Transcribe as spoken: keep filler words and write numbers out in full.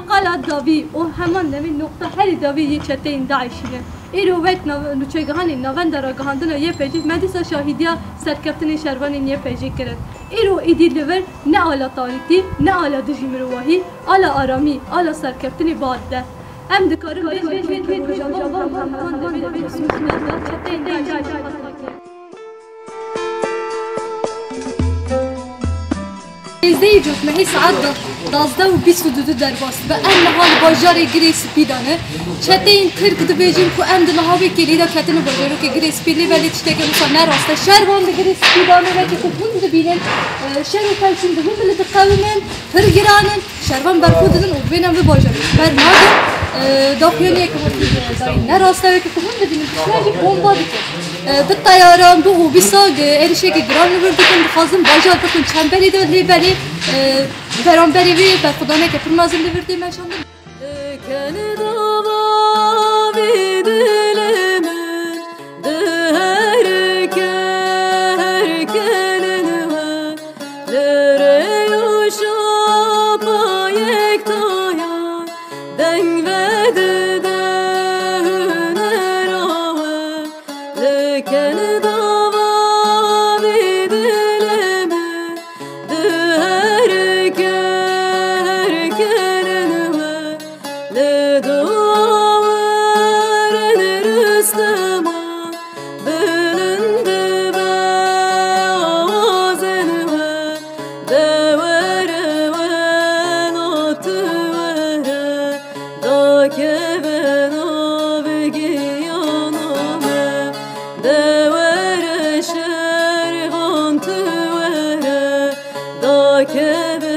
Qala dawî û heman demê noqta herî dawî yê çeteyên DAIŞ'î ne. Îro wek nav-, nûçegihanên Navenda Ragihandina Y P G me dîsa şahîdiya serkeftinên şervanên Y P G kirin. Îro êdî li vir ne ala tarîtî, ne ala dijî mirovahî, ala aramî, ala serkeftinê bi hat de. Em dikarin bêjin ku rojavan û heman demê çeteyên DAIŞ'î Sêzdehê cotmehê saet da-, dazdeh û bîst û du derbas dibe. Em niha li bajarê Girê Spî de ne. Çeteyên Tirk dibêjin ku em di niha wê kêlî de ketine bajarokê Girê Spî, lê belê tiştekê wisa ne rast e. Şervan di Girê Spî de ne, wekî ku hûn dibînin, e, şer û tewşîn di hûn li diqewimin, pir giran in. Şervan berxwe didin û divêne vê bajarê bernadin. E, daxuyaniyeke wekî, e, dayî ne rast e, wekî ku hûn dibînin, tiştine jî bomba dikin. E, bi teyaran, bi hobîsa, e, êrişeke giran li vir dikin, dixwazin bajar bixin çemberê de, lê belê, e, beramberê wê berxwedaneke pir mezin li vir tê meşandin. Dikin dava vî dilê min, di her ke-, her kelin we, li rê û şapa yektayan, deng vedide hunera we, dikin dava vî dilê min, di her ke-, her kelin we, li dua werin ristema, bilind be awazên we, de were we, nat were, dakeve nav giyana me, de were şervan tu were, dakeve